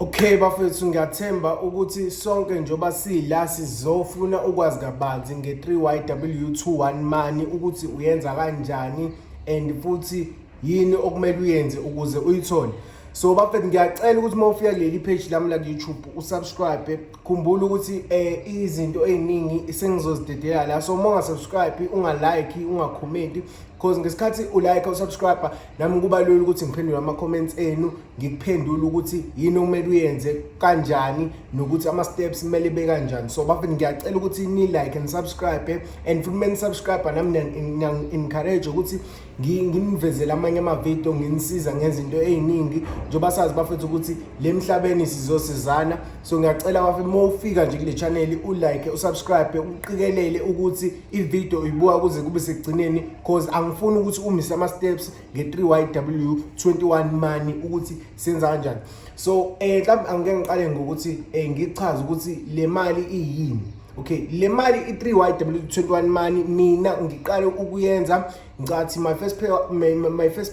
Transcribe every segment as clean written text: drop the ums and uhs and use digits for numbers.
Okay bafethu, ngiyathemba ukuthi sonke njengoba sila sizofuna ukwazi kabanzi nge-3YW21 money, ukuthi uyenza kanjani and futhi yini okumele uyenze ukuze uyithole. So bafethu, ngiyacela ukuthi uma ufika kuleli page lami la ku-YouTube usubscribe. Khumbula ukuthi izinto ey'ningi sengizozidedela la, so uma ungasubscribe, ungalike, ungakhomenti, because ngesikhathi ulike, usubscribe, nami kuba lula ukuthi ngiphendule ama-comments enu, ngikuphendule ukuthi yini okumele uyenze kanjani nokuthi ama-steps kumele be kanjani. So bafethu, ngiyacela ukuthi ni-like and subscribe, and futhi uma nisubscribe nami ngiyangi-encourage ukuthi nginivezele amanye amavidiyo, nginisiza ngezinto ey'ningi, njengoba sazi bafethu ukuthi le emhlabeni sizosizana. So ngiyacela bafethu, uma ufika nje kule channel ulike, usubscribe, uqikelele ukuthi ividiyo uyibuka kuze kube sekugcineni, cause angifuni ukuthi umise ama-steps nge-3YW21 money, ukuthi senza kanjani. So mhlawumbe angike ngiqale ngokuthi ngichaze ukuthi le mali iyini. Okay, le mali i-3YW21 money, mina ngiqale ukuyenza ngicathi my first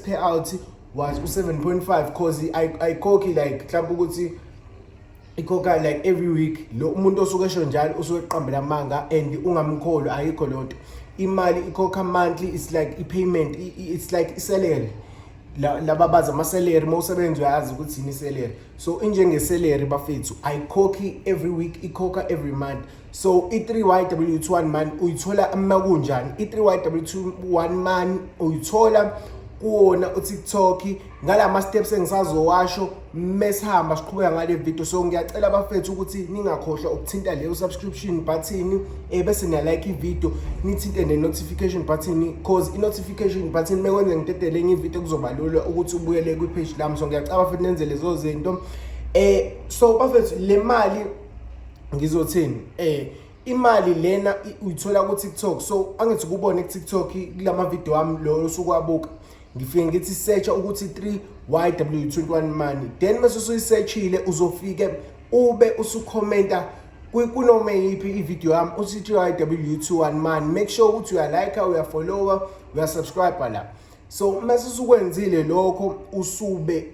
payout was u-7.5, cause ayikhokhi like mhlawumbe ukuthi ikhokha like every week. Lo umuntu osuke esho njalo usuke eqambela amanga and ungamkholwa, ayikho leyo nto. Imali ikhokha monthly, it's like i-payment, it's like isalary. Laba bazi ama-salary, uma usebenza uyazi ukuthi yini isalary. So injenge-salary bafethu, ayikhokhi every week, ikhokha every month. So i-3YW21 money uyithola uma kunjani? I-3YW21 money uyithola kuwona uTikTok ngalama steps engisazowasho mesihamba siqhubeka ngale video. So ngiyacela bafethu ukuthi ningakhohlwa ukuthinta leyo subscription button, bese niya like ivideo, nithinte ne notification button, cause i notification button mekwenze ngidedele enye ivideo kuzoba lula ukuthi ubuyele kwi page lami. So ngiyacela bafethu nenze lezo zinto. So bafethu, le mali ngizothini? Imali lena uyithola ku TikTok. So angithi kubone ku TikTok kulama video wami lo osuke wabuka, ngifike ngithi search ukuthi 3YW21 money, then mase usuyisearchile uzofike ube usukhomenta kunoma yiphi ivideo yami uthi 3YW21 money. Make sure ukuthi uyalike, uyafollowa, uyasubscribe la. So mase usukwenzile lokho, usube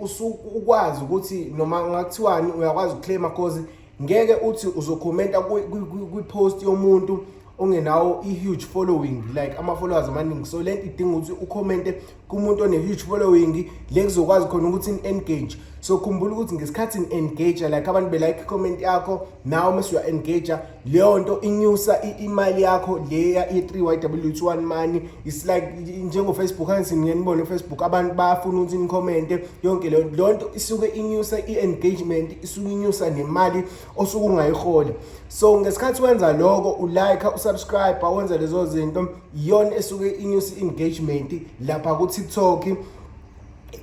ukwazi ukuthi noma ngakuthiwani uyakwazi ukuclaima, cause ngeke uthi uzokhomenta kwi-post yomuntu ongenawo i-huge following, like ama-followers amaningi. So lento idinga ukuthi ukhomente kumuntu one-huge following, le kuzokwazi khona ukuthi ni-engage. So khumbula ukuthi ngesikhathi ni-engage, like abantu belike i-comment yakho, nawe mase uya-engage, leyo nto inyusa imali yakho leya i-3YW21 money. It's like njengo-Facebook, angithi niye nibone uFacebook, abantu bayafuna ukuthi nikhomente yonke leyo nto isuke inyusa i-engagement, isuke inyusa nemali osuke ungayihola. So ngesikhathi wenza lokho, ulike, usubscribe, wenza lezo zinto, iyona esuke inyusa i-engagement lapha ku-TikTok.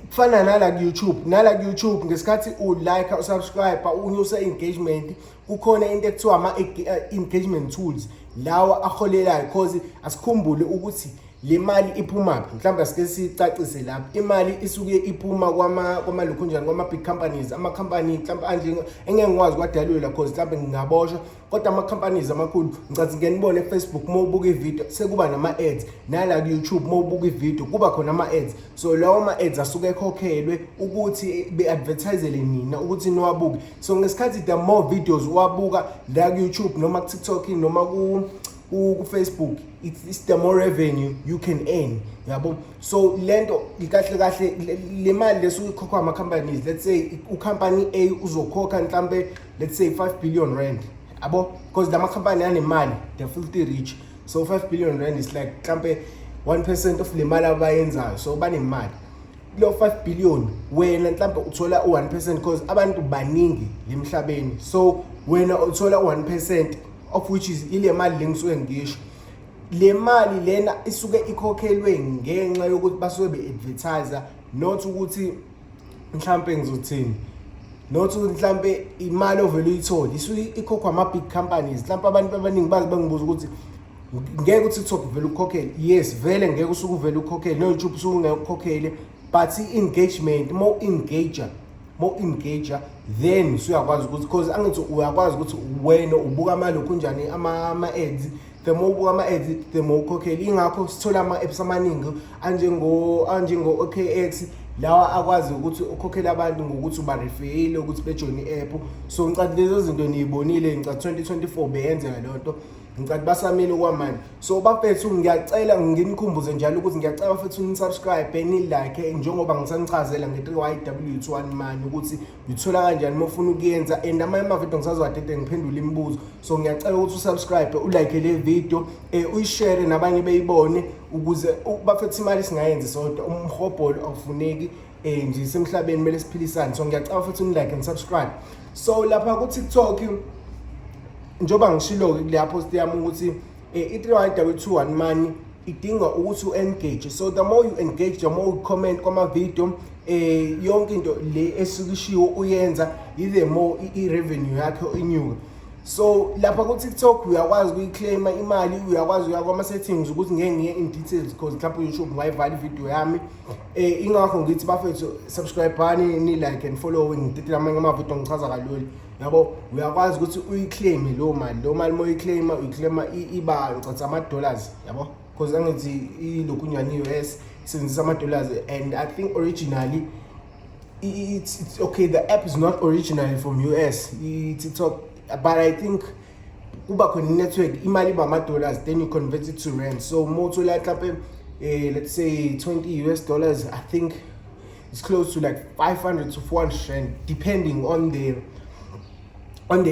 Kufana nala ku-YouTube, nala ku-YouTube ngesikhathi ulike, usubscribe, unyusa engagement, kukhona into ekuthiwa ama-engagement tools lawa aholelayo, cause asikhumbule ukuthi le mali iphumaphi. Mhlawumbe asike sicacise lapho, imali isuke iphuma kwamalokhunjani, kwama-big companies, ama-company mhlawumbe anje engeke ngikwazi ukwadalula cause mhlawumbe ngingaboshwa, kodwa ama-companies amakhulu. Ngicathi ngike nibone e-Facebook uma ubuka ividiyo sekuba nama-ads, nala ku-YouTube uma ubuka ividiyo kuba khona ama-ads. So lawo ma-ads asuke ekhokhelwe ukuthi be-advertisele nina ukuthi niwabuke. So ngesikhathi the more videos uwabuka la ku-YouTube noma ku-TikTok noma ku-Facebook, it's the more revenue you can earn, yabo. So lento kahle kahle le mali lesuke ikhokhwa ama-companies, let's say ucompany A uzokhokha mhlambe let's say R5 billion, yabo, because lama company anemali, they're filthy rich. So R5 billion is like mhlambe 1% of le mali abayenzayo, so banemali. Kulo 5 billion wena mhlambe uthola u1%, because abantu baningi lemhlabeni. So wena uthola u1% of which is ile mali lengisuke ngisho. Le mali lena isuke ikhokhelwe ngenxa yokuthi basuke be-advertise, not ukuthi mhlambe ngizothini, not ukuthi mhlambe imali ovele uyithole, isuke ikhokhwa ama-big companies. Mhlambe abantu abaningi bazi bengibuza ukuthi ngeke u-TikTok vele ukhokhele. Yes, vele ngeke usuke uvele ukhokhele, no-YouTube usuke ungeke ukhokhele, but i-engagement, more engager, more engager, then usuyakwazi ukuthi, because angithi uyakwazi ukuthi wena ubuka amalokhunjani, ama-ads, the more ubuka ama-ads the more ukhokhele. Ingakho sithola ama-apps amaningi anjengo-OKX. Lawa akwazi ukuthi ukhokhele abantu ngokuthi uba-refer-ile ukuthi bejoyine i-app. So ngicathi lezo zinto niyibonile, ngicathi 2024 beyenzeka leyo nto. Ngicathi basamile okwamanje. So bafethu, ngiyacela nginikhumbuze njalo ukuthi ngiyacela bafethu ni-subscribe, ni-like, njengoba ngisanichazela nge-3YW21 Money ukuthi uyithola kanjani uma ufuna ukuyenza, and amanye amavidiyo ngisazowadede ngiphendule imibuzo. So ngiyacela ukuthi u-subscribe, u-like le video, uyishare nabanye beyibone, ukuze bafethu imali singayenzi sodwa. Umhobholo awufuneki nje semhlabeni, kumele siphilisane. So ngiyacela futhi ni-like and subscribe. So lapha ku-TikTok, njengoba ngishilo-ke kuleya post yami ukuthi i-3YW21 Money idinga ukuthi u-engage. So the more you engage, the more you comment kwama-video, yonke into le esuke ishiwo uyenza, the more i-revenue yakho inyuka. So lapha ku-TikTok uyakwazi ukuyiclaima imali, uyakwazi uya kwama-settings, ukuthi ngeke ngiye in details because mhlawumbe u-YouTube ungayivala ividiyo yami. Ingakho ngithi bafethu, subscribe-ani, ni-like and follow, ngididile amanye amavidiyo ngichaza kalula, yabo. Uyakwazi ukuthi uyiclaime leyo mali. Leyo mali uma uyiclaima, uyiclaima iba ngicatha ama-dollars, yabo, because angithi ilokhunyana i-US isebenzisa ama-dollars. And I think originally it's okay, the app is not originally from US, i-TikTok, but I think kuba khona i-network, imali iba ama-dollars, then you convert it to rand. So uma uthola mhlampe let's say 20 US dollars, I think it's close to like 500 to 400 rand, depending on the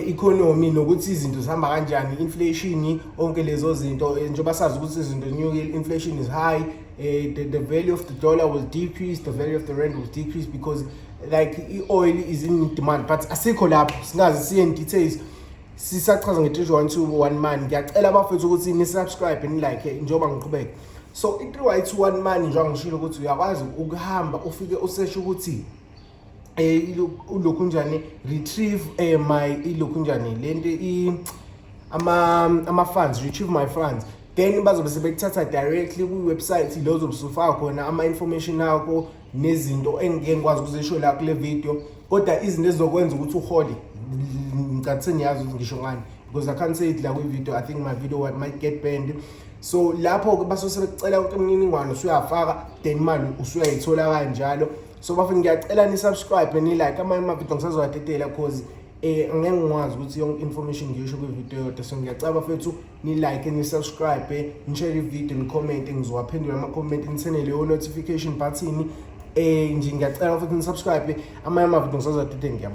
economy nokuthi izinto zihamba kanjani, inflation, onke lezo zinto. Njengoba sazi ukuthi izinto zinyukile, inflation is high, the value of the dollar will decrease, the value of the rand will decrease, because like i-oil is in demand. But asikho lapho, singazi siye in details, sisachaza nge-3 1 2 1 Money. Ngiyacela abafethu ukuthi ni-subscribe, ni-like njengoba ngiqhubeka. So i-3 1 2 1 Money, njengoba ngishilo ukuthi uyakwazi ukuhamba ufike useshe ukuthi ulokhu njani, retrieve my ilokhu njani lento i ama funds, retrieve my funds, then bazobe sebekuthatha directly kwi-website lo ozobe usufaka khona ama-information akho nezinto engike ngikwazi ukuzisho la kule video, kodwa izinto ezizokwenza ukuthi uhole. Ngicathi seniyazi ukuthi ngisho ngani, because I can't say it la kwi-video. I think my video might get banned. So lapho-ke basuke sebekucela yonke imininingwane, usuyafaka, then imali usuyayithola kanjalo. So bafethu, ngiyacela ni-subscribe, ni-like. Amanye amavidiyo ngisazowadedela 'cause angeke ngikwazi ukuthi yonke information ngiyisho kwividiyo eyodwa. So ngiyacela bafethu ni-like, ni-subscribe, ni-share ividiyo, ni-comment, ngizowaphendula ama-comment, nithene leyo notification button. Nje ngiyacela futhi ni-subscribe, amanye amavidiyo ngisazowadedela. Ngiyabonga.